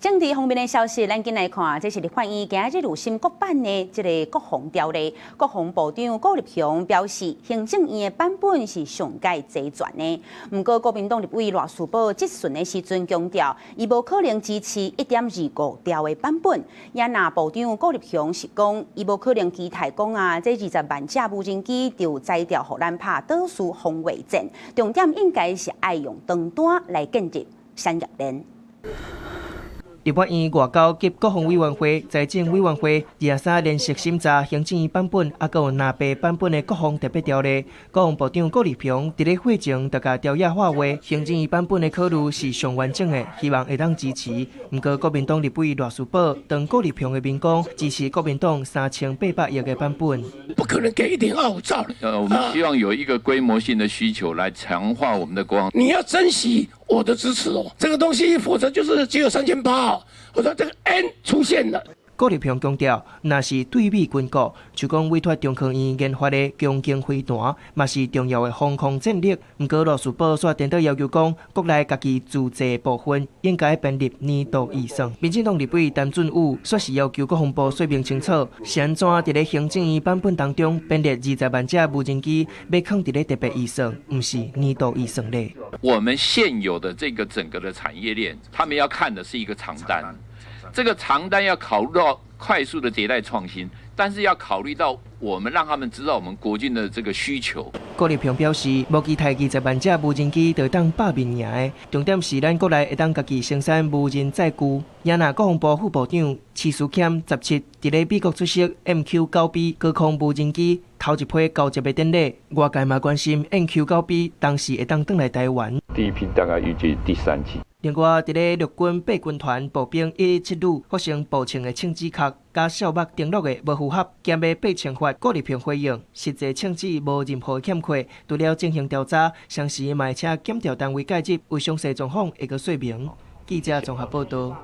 政治方面的消息，咱緊來看，這是立法院今日有審國版的這个國防條例。國防部長顧立雄表示，行政院的版本是上蓋齊全的。毋過國民黨立委賴士葆質詢的時陣強調，伊無可能支持1.25兆的版本。也若部長顧立雄是講，伊無可能期待講啊，這20萬架無人機就才調予咱拍島嶼防衛戰，重點應該是愛用長單來建立產業鏈。立法院外交及國防委員會、財政委員會23連續審查行政院版本，猶閣有藍白版本的國防特別條例。國防部長顧立雄佇咧會前就共朝野喊話，行政院版本的考慮是上完整的，希望會當支持。毋過國民黨立委賴士葆當顧立雄的面講，支持國民黨3800億的版本。不可能給1.25兆。我們希望有一個規模性的需求來強化我們的國防。你要珍惜我的支持哦，這個東西，否則就是只有3800哦。我說這個 N 出現了。顧立雄強調，若是對美軍購，就講委託中科院研發的強勁飛彈，嘛是重要的防空戰力。毋過賴士葆煞顛倒要求講，國內家己自製部分應該編入年度預算。民進黨立委陳俊武煞是要求國防部說明清楚，是按怎佇咧行政院版本當中編列20萬架無人機，欲囥佇咧特別預算，毋是年度預算咧。我們現有的這個整個的產業鏈，他們要看的是一個長單。這個長單要考慮到快速的迭代創新，但是要考慮到我們讓他們知道我們國軍的這個需求。顧立雄表示，無期待20萬架無人機就當拍面贏的，重點是咱國內會當家己生產無人載具。也若國防部副部長徐斯儉17佇咧美國出席 MQ-9B 高空無人機頭一批交接的典禮，外界嘛關心 MQ-9B 當時會當轉來台灣。第一批大概預計第三季。另外，佇咧陸軍八軍團步兵117旅發生步槍的槍支殼佮哨目登錄的無符合，兼欲被懲罰。顧立雄回應，實際槍支無任何欠缺，除了進行調查，同時嘛會請檢調單位介入，有詳細狀況會閣說明。記者綜合報道。